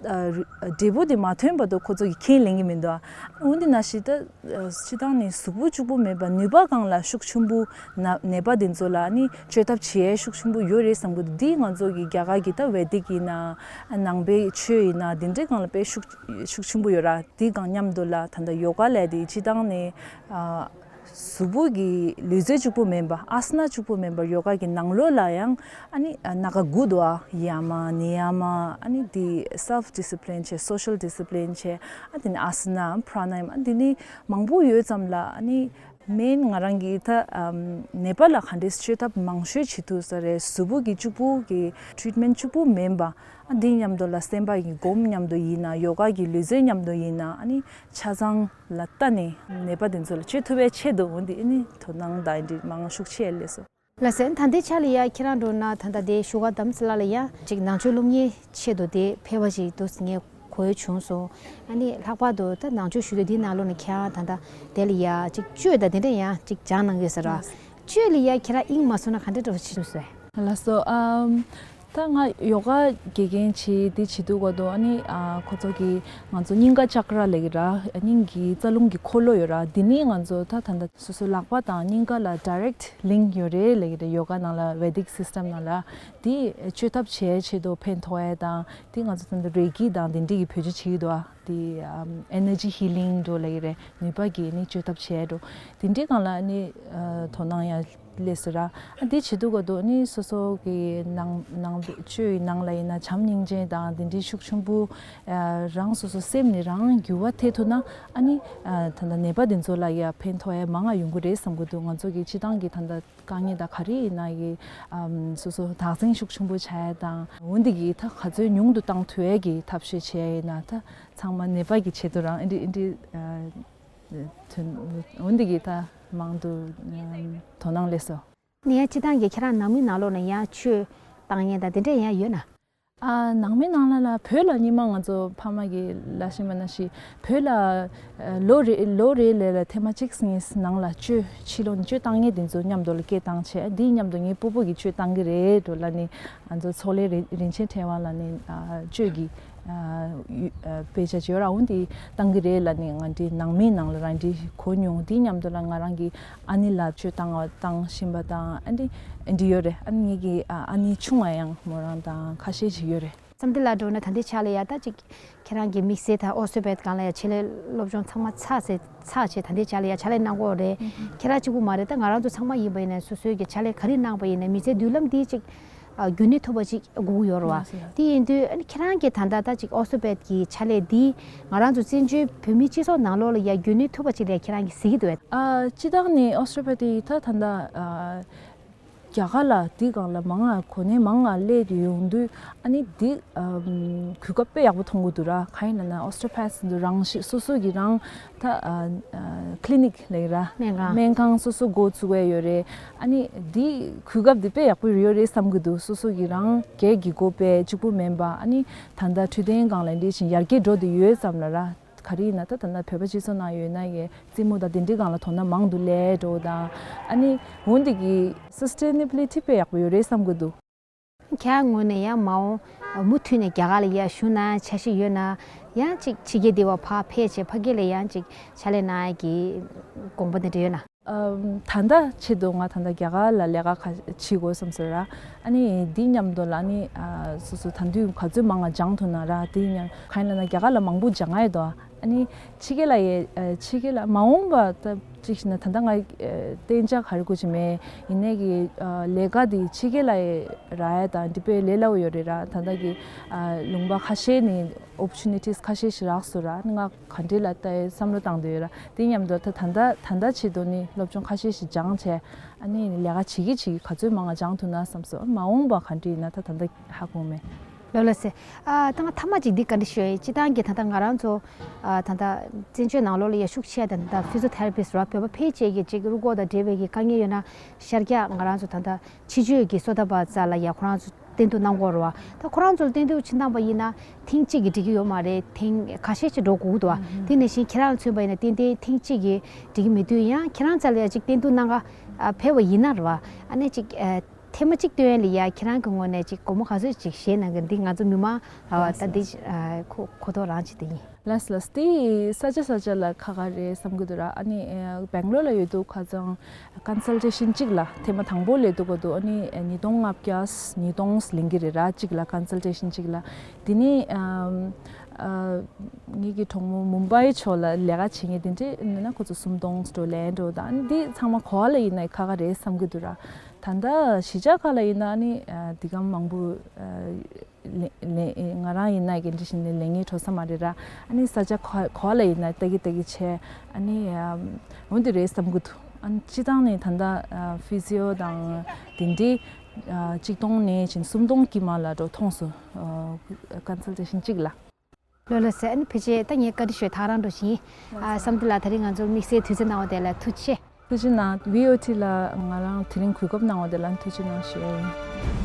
ཨ་རི་ཨ་འབྲས་བུ་དེ་མ་ཐོན་བར་དུ་ཁོ་ཚོ་གི་ཁས་ལེན་གྱི་མི་འདུག་ཨ། འོན་ཏེ་ན་ཞིག་ད་ཨ་སྤྱི་བཏང་ནས་གཟུགས་པོ་གཅིག་པུ་མེད་པར་ནུས་པ་སྒང་ལ་ཤུགས་ཆེན་པོ་ན་ནད་པ་དེ་ཚོ་ལ་ནི་བཅོས་ཐབས་བྱེད་ཡས་ཤུགས་ཆེན་པོ་ཡོད་རེད་བསམ་གི་འདུག་འདི་ང་ཚོ་གི་རྒྱ་གར་གྱི་ད་ཝེ་དིག་ཡིན་ན་ཨ་ནང་པའི་ཆོས་ཡིན་ན་དེ་འདྲའི་སྒང་ལ་དཔེ་ཤུགས་ཤུགས་ཆེན་པོ་ཡོད་ར། དེ་དང་མཉམ་དུ་ལ་ད་ལྟ་ཡོ་ག་ལས་དེ་སྤྱི་བཏང་ནས་ཨ་ གཟུགས་པོ་གི་ལུས་རྩལ་གཅིག་པུ་མིན་པ། ཨ་ས་ན་གཅིག་པུ་མིན་པར་ཡོ་ག་གི་ནང་ལོགས་ལ་ཡང་ཨ་ནི་ཨ་སྣ་ཁ་དགུ་འདུག་ཨ། ཡ་མ་ནི་ཡ་མ། ཨ་ནི་དེ་self discipline བྱས། social discipline བྱས། ཨ་དེ་ནི་ཨ་ས་ན། པྲ་ན་ཡ་མ། ཨ་དེ་ནི་མང་པོ་ཡོད་ཙམ་ལ། ཨ་ནི་main ང་རང་གིས་ད་ཨམ་ནད་པ་ལ་ག་འདྲས་བཅོས་ཐབས་མང་ཤོས་བྱེད་ཐུབ་ས་རེད། གཟུགས་པོ་གི་གཅིག་པུ་གི་treatment གཅིག་པུ་མིན་པ། ཨ་འདི་མཉམ་དུ་ལ་སེམས་པ་གི་སྒོམ་མཉམ་དུ་ཡིན་ན། ཡོ་ག་གི་ལུས་རྩལ་མཉམ་དུ་ཡིན་ན། ཨ་ནི་ཆ་ཚང་ལ་བལྟས་ནས་ནད་པ་དེ་ཚོ་ལ་བཅོས་ཐུབ་པའི་ཆེད་དུ། འོན་ཏེ་ཨ་ནི་དོ་སྣང་དང་འདི་མང་ཤུགས་ཆེ་སླེབས་སོང་། ལགས་སེ། ད་ལྟའི་ཆ་ལ་ཡ་ཁྱེད་རང་འགྲོ་ན་ད་ལྟ་དེ་བཞུགས་སྒར་རྡ་རམ་ས་ལ་ལ་ཡ་ཅིག་ནང་ཆོས་སློབ་གཉེར་ཆེད་དུ་དེ་ཕེབས་པ་ཞིག་འདུག་ངས་གོ་བྱུང་སོང་། ཨ་ནི་ལྷག་པར་དུ་ད་ནང་ཆོས་ཞུ་དུས་འདིའི་ནང་ལོགས་ནས་ཁྱེད་རང་ད་ལྟ་དེ་ལ་ཡ་ཅིག་གཅོད་དང་དེ་འདྲ་ཡང་ཅིག་སྦྱང་གནང་གི་ཡོད་ས་རེད། གཅོད་ལ་ཡ་ཁྱེད་རང་དབྱིངས་མ་སོང་ན་ག་འདྲ་འདྲ་བོ་བྱེད་ཐུབ་སོང་། ལགས་སོ། ཨམ། ད་ང་ཡོ་ག་དགེ་རྒན་བྱེད་དེ་བྱེད་དུས་སྐབས་དུ། ཨ་ནི་ཨ་ཁོ་ཚོ་གི་ང་ཚོ་སྙིང་ག་ཅཀྲ་ལབ་ཀྱི་ར། སྙིང་གི་རྩ་རླུང་གི་འཁོར་ལོ་ཡོད་ར། འདི་ནི་ང་ཚོ་ད་ད་ལྟ་སོ་སོའི་ལག་པ་དང་སྙིང་ག་ལ་direct link ཡོད་རེད་ལབ་ཀྱི་རེད། ཡོ་ག་ནང་ལ། Vedic system ནང་ལ། དེ་བཅོས་ཐབས་བྱས་ཆེད་དུ་ཕན་ཐོགས་ཡས་དང་། དེ་ང་ཚོ་ད་ལྟ་རེ་ཀི་དང་དེ་འདྲ་གི་བེད་སྤྱོད་བྱེད་ཀྱི་འདུག་ཨ། དེ་ཨམ་energy healing འགྲོ་ལབ་ཀྱི་རེད། ནུས་པ་གི་ནི་བཅོས་ཐབས་བྱས་འགྲོ། དེ་འདྲའི་སྒང་ལ་ནི་ཨ་དོ་སྣང་ཡང་སླེབས་སོང་ར། ཨ་དེ་བྱེད་དུས་སྐབས་དུ་ནི་སོ་སོ་གི་ནང་ནང་བཅོས་ཡི་ནང་ལ་ཡིན་ན་བྱམས་སྙིང་རྗེ་དང་དེ་འདྲའི་ཤུགས་ཆེན་པོ། ཨ་རང་སོ་སོ་སེམས་ནི་རང་འགྱུར་བ་ཐེབས་ཐུབ་ན། ཨ་ནི་ཨ་ད་ལྟ་ནད་པ་དེ་ཚོ་ལ་ཡང་ཕན་ཐོགས་ཡས་མང་ང་ཡོང་གི་རེད་བསམ་གྱི་འདུག་ང་ཚོ་གི་སྤྱི་བཏང་གི་ད་ལྟ་དཀའ་ངལ་དང་ག་རེ་ཡིན་ན་ཡི་ཨམ་སོ་སོ་དག་སེང་ཤུགས་ཆེན་པོ་བྱ་ཡས་དང་། འོན་ཏེ་གི་ད་ག་ཚོད་ཉུང་དུ་བཏང་ཐུབ་ཡས་ཀྱི་ཐབས་ཤེས་བྱས་ཡིན་ན། ད་ཚང་མ་ནད་པ་གི་ཆེད་དུ་རང་ཨེ་འདྲི་ཨེ་འདྲི་ཨ་དོན་འོན་ཏེ་གི་ད་མང་དུ་ཨམ་དོ་སྣང་སླེབས་སོང་། ནས་ཡང་སྤྱི་བཏང་གི་ཁྱེད་རང་ནང་མི་ནང་ལོགས་ནས་ཡང་ཆོས་བཏང་མཁན་དང་དེ་འདྲས་ཡང་ཡོད་ན། ཨ་ནང་མི་ནང་ལ་ལ་བོད་ལ་སྔོན་མ་ང་ཚོ་ཕ་མ་གི་ལ་ཤི་མ་ན་ཤི་བོད་ལ་ཨ་ལོ་རེ་ལོ་རེ་ལས་ལ་ཐེངས་མ་གཅིག་གཉིས་ནང་ལ་གཅོད་ཕྱི་ལོགས་ནས་གཅོད་བཏང་མཁན་དེ་ཚོ་མཉམ་དུ་ལ་སྐད་བཏང་བྱས། འདིའི་མཉམ་དུ་ངའི་སྤོ་བོ་གིས་གཅོད་བཏང་གི་རེད་འགྲོ་ལབ་ནས། ང་ཚོ་ཚོགས་ལས་རིན་རིན་ཆེན་ཕྲེང་བ་ལགས་ནས་ཨ་གཅོད་ཀྱི་ཨ་ཡུ་ཨ་དཔེ་ཆ་ཅིག་ཡོད་ར། འོ་འདི་བཏང་གི་རེད་ལབ་ནས་ང་འདི་ནང་མིའི་ནང་ལ་རང་འདི་གོ་མྱོང་། འདི་མཉམ་དུ་ལ་ང་རང་གི་ཨ་ནེ་ལ་གཅོད་བཏང་བ་བཏང་བཞིན་པ་དང་། ཨ་འདི་འདི་ཡོད་རེད། ཨ་ནི་ངེད་ཀྱི་ཨ་ཨ་ནེ་ཆུང་བ་ཡང་མོ་རང་དང་ཁ་ཤས་ཅིག་ཡོད་རེད། བསམ་འདི་ལ་འགྲོ་ན་ད་འདི་ཆ་ལ་ཡ་ད་ཅིག་ཁྱེད་རང་གི་དམིགས་བསལ་ད་ཨོ་སི་ཊོ་པེ་ཐི་སྒང་ལ་ཡ་ཆེད་ལས་སློབ་སྦྱོང་ཚང་མ་ཚར་ཚེ་ཚར་བྱས་ད་འདི་ཆ་ལ་ཡ་ཕྱག་ལས་གནང་གོ་རེད། ཁྱེད་རང་གཅིག་པུ་མ་རེད། ད་ང་རང་ཚོ་ཚང་མ་ཡིན་པ་ཡིན་ན་སོ་སོའི་གི་ཕྱག་ལས་ག་རེ་གནང་པ་ཡིན་ན་མི་ཚེའི་མདུན་ལམ་འདི་ཅིག་ཨ་རྒྱུན་གནས་ཐུབ་པ་ཅིག་དགོས་ཀྱི་ཡོད་རེད་བ། དེ་ཡིན་དུས་ཨ་ནི་ཁྱེད་རང་གི་ད་ལྟ་ད་ཅིག་ཨོ་སི་ཊོ་པེ་ཐི་གི་ཕྱག་ལས་འདི་ང་རང་ཚོ་བཙན་བྱོལ་བོད་མིའི་སྤྱི་ཚོགས་ནང་ལོགས་ལ་ཡ་རྒྱུན་གནས་ཐུབ་པ་ཅིག་ལ་ཁྱེད་རང་གིས་གཟིགས་ཀྱི་འདུག་གས། ཨ་སྤྱི་བཏང་ནས་ཨོ་སི་ཊོ་པེ་ཐི་ད་ད་ལྟ་ཨ་རྒྱ་གར་ལ་འདི་སྒང་ལ་མང་ང་གོ་གནས་མང་ང་སླེབས་ཡོང་དུས། ཨ་ནི་འདི་ཨམ་གོ་སྐབས་དཔེ་ཡག་པོ་མཐོང་གི་འདུག་ར། གང་ཡིན་ལབ་ན་ཨོ་སི་ཊོ་པེ་ཐི་འདི་རང་ཤི་སོ་སོ་གི་རང་ད་ཨ་ཨ་ཀི་ལི་ནིག་ལབ་ཀྱི་ར། སྨན་ཁང་། སྨན་ཁང་སོ་སོ་འགོ་བཙུགས་པ་ཡོད་རེད། ཨ་ནི་འདི་གོ་སྐབས་འདི་དཔེ་ཡག་པོ་ཡོད་རེད་བསམ་གི་འདུག་སོ་སོ་གི་རང་སྒེར་གྱི་སྒོ་དཔེ་གཅིག་པུ་མིན་པ། ཨ་ནི་ད་ལྟ་འཕྲོད་བསྟེན་སྒང་ལ་འདི་བཞིན་ཡར་རྒྱས་འགྲོ་བསྡད་ཡོད་ཙམ་ལ་ར། ག་རེ་ཡིན་ན་ད་ད་ལྟ་བོད་པ་སྤྱི་ཚོགས་ནང་ཡོད་ན་ཡའི་རྩེད་མོ་དང་དེ་འདྲའི་སྒང་ལ་དོ་སྣང་མང་དུ་སླེབས་འགྲོ་དང་། ཨ་ནི་འོན་ཏེ་གི་སི་སི་ཊེ་ནེ་བི་ལི་ཊི་དཔེ་ཡག་པོ་ཡོད་རེད་བསམ་གི་འདུག་ཁྱེད་ངོས་ནས་ཡང་མ་འོངས་མུ་མཐུད་ནས་རྒྱ་གར་ལ་ཡར་བཞུགས་གནང་འཆར་གཞི་ཡོད་ན། ཡང་ཅིག་ཕྱི་རྒྱལ་འདི་བ་ཕར་ཕེབས་བྱས་ཕ་གི་ལ་ཡང་ཅིག་ཕྱག་ལས་གནང་ཡག་གི་དགོངས་པ་འདི་འདྲ་ཡོད་ན། ཨམ་ད་ལྟ་ཆེད་དུ་ང་ད་ལྟ་རྒྱ་གར་ལ་ལས་ཀ་ཁ་བྱེད་དགོས་བསམ་སོང་ར། ཨ་ནི་འདི་མཉམ་དུ་ལ་ཨ་ནི་ཨ་སོ་སོ་ད་དུང་ག་ཚོད་མང་ང་སྦྱང་ཐུབ་ན་ར། འདི་མཉམ་གང་ཡིན་ལབ་ན་རྒྱ་གར་ལ་མང་པོ་སྦྱང་ཡ་ཡོད་དོ། ཨ་ནི་ཕྱི་རྒྱལ་ལ་ཡའི་ཨ་ཕྱི་རྒྱལ་ལ་མ་འོངས་པ་ད་ཅིག་ཞིག་ན་ད་ལྟ་ང་ཨ་གཏན་འཇགས་ག་རེ་དགོས་ཀྱི་མེད། ཡིན་ནའི་གི་ཨ་ལས་ཀ་འདི་ཕྱི་རྒྱལ་ལ་ཡའི་རག་ཡ་དང་འདི་དཔེ་ལས་སླ་པོ་ཡོད་རེད་ར། ད་ལྟ་གི་ཨ་ལུང་པ་ཁ་ཤས་ནི་ཨོ་པོར་ཅུ་ནི་ཊིས་ཁ་ཤས་ཤིག་རག་སོང་ར། ཨ་ནི་ང་ག་འདྲས་ལ་ལྟ་ཡའི་བསམ་བློ་བཏང་བསྡད་ཡོད་ར། དེ་མཉམ་དུ་ད་ད་ལྟ་ད་ལྟ་ཆེད་དུ་ནི་སློབ་སྦྱོང་ཁ་ཤས་ཤིག་སྦྱངས་བྱས། ཨ་ནི་ལས་ཀ་བྱེད་ཀྱི་བྱེད་ཀྱི་ག་ཚོད་མང་ང་སྦྱང་ཐུབ་ན་བསམ་སོང་། མ་འོངས་པ་ག་འདྲ་ཡིན་ན་ད་ད་ལྟ་ཧ་གོ་མེད། ལགས་ལགས་སེ། ཨ་ད་ང་མཐའ་མ་ཅིག་འདི་བཀའ་འདྲི་ཞུ་ཡ་ཡིན། སྤྱི་བཏང་གི་ད་ལྟ་ང་རང་ཚོ་ཨ་ད་ལྟ་བཙན་བྱོལ་ནང་ལོགས་ལ་ཡ་ཤུགས་ཆེ་ད་ད་ཕི་ཟི་ཡོ་ཐེ་ར་པིསི་ར་བོད་པ་ཕལ་ཆེར་གྱི་ཅིག་རུས་ཁོག་དང་འབྲེལ་བའི་གི་དཀའ་ངལ་ཡོད་ན་ཤར་རྒྱག་ང་རང་ཚོ་ད་ལྟ་ཕྱི་ཕྱོགས་ཀྱི་བསོད་ཐབ་པ་ཙ་ལ་ཡ་ཁོ་རང་ཚོ་བསྟེན་གཏུག་གནང་དགོས་རེད་བ། ད་ཁོ་རང་ཚོ་ལ་བསྟེན་གཏུག་ཕྱིན་བཏང་པ་ཡིན་ན་ཐེངས་གཅིག་གིས་འགྲིག་གི་ཡོད་མ་རེད། ཐེངས་ཁ་ཤས་ཤིག་འགྲོ་དགོས་ཀྱི་འདུག་བ། དེ་ནང་བཞིན་ཁྱེད་རང་མཚོན་པ་ཡིན་ན་ཏན་ཏན་ཐེངས་གཅིག་གིས་འགྲིག་གི་མེད་དུས། ཡང་ཁྱེད་རང་རྩ་ལ་ཡ་གཅིག་བསྟེན་གཏུག་གནང་ག་ཨ་ཕེབས་པ་ཡིན་ན་རེད་བ། ཨ་ནི་གཅིག་ཨ་ཐེངས་མ་གཅིག་བསྟེན་ཡ་ལ་ཡ་ཁྱེད་རང་གི་ངོས་ནས་གཅིག་སྒོར་མོ་ག་ཚོད་ཅིག་བཞེས་གནང་གི། འདི་ང་ཚོ་མི་མང་ལ་བ་ད་འདི་ཨ་གོ་གོ་རྟོགས་རང་ཅིག་དེ་ཡིན། ལགས་ལགས། དེ་ས་ཆ་ས་ཆ་ལ་ཁག་ཁག་རེད་བསམ་གྱི་འདུག་ར། ཨ་ནི་ཨ་སྦེང་ལོར་ལ་ཡོད་དུས་ཁ་སང་ཀོན་སལ་ཊེ་ཤན་གཅིག་ལ་ཐེངས་མ་དང་པོ་སླེབས་དུས་སྐབས་དུ་ཨ་ནི་ཨ་ཉིས་སྟོང་ལྔ་བརྒྱ་ཉིས་སྟོང་ལེན་གྱི་རེད་ར། གཅིག་ལ་ཀོན་སལ་ཊེ་ཤན་གཅིག་ལ། དེ་ནི་ཨམ་ ཨ། ངེད་ཀྱི་གྲོགས་མོ་མུམ་བྷའི་ཕྱོགས་ལ་ལས་ཀ་བྱེད་མཁན་དེ་འདྲས་ཡིན་ན་ཁོ་ཚོ་སུམ་སྟོང་འགྲོ་ལན་འགྲོ་དང་འདི་ཚང་མ་གོ་བ་ལ་ཡིན་ན་ཁག་ཁག་རེད་བསམ་གྱི་འདུག་ར། ད་ལྟ་གཞིས་ཆགས་ཁག་ལ་ཡིན་ན་ནི་ཨ། འདི་གམ་མང་པོ་ཨ། ལེ་ལེ་ང་རང་ཡིན་ན་ག་འདྲ་ཞིག་ནས་ལས་ངན་འགྲོ་ས་མ་རེད་ར། ཨ་ནི་ས་ཆ་ག་ག་ལ་ཡིན་ན་ལྟ་གི་ལྟ་གི་བྱས། ཨ་ནི་ཨ། འོ་འདི་རེད་བསམ་གྱི་འདུག་ཨ་ནི་སྤྱི་བཏང་ནས་ད་ལྟ་ཨ། ཕི་ཟི་ཡོ་དང་དེ་འདྲའི་ཨ། གཅིག་སྟོང་ནས་བཞིན་སུམ་སྟོང་གི་མ་ལ་འགྲོ་མཐོང་སོང་། ཨ། ཀོན་སལ་ཊེ་ཤན་གཅིག་ལ། ལོ་ལ་ཟེར། ཨ་ནི་ཕལ་ཆེར་ད་ངས་བཀའ་འདྲི་ཞུས་ཐག་རང་འགྲོ་བཞིན། ཨ། བསམ་གཏན་ལགས་ད་རིང་ང་ཚོར་དམིགས་བསལ་དུས་ཚོད་གནང་བ་དེ་ལ་ཐུགས་རྗེ་ཆེ། ཐུགས་རྗེ་གནང་། ཝི་ཨོ་ཊི་ལ་ང་རང་དེ་རིང་གོ་སྐབས་གནང་བ་དེ་ལ་ཐུགས་རྗེ་གནང་ཞུ་ཡ་ཡིན།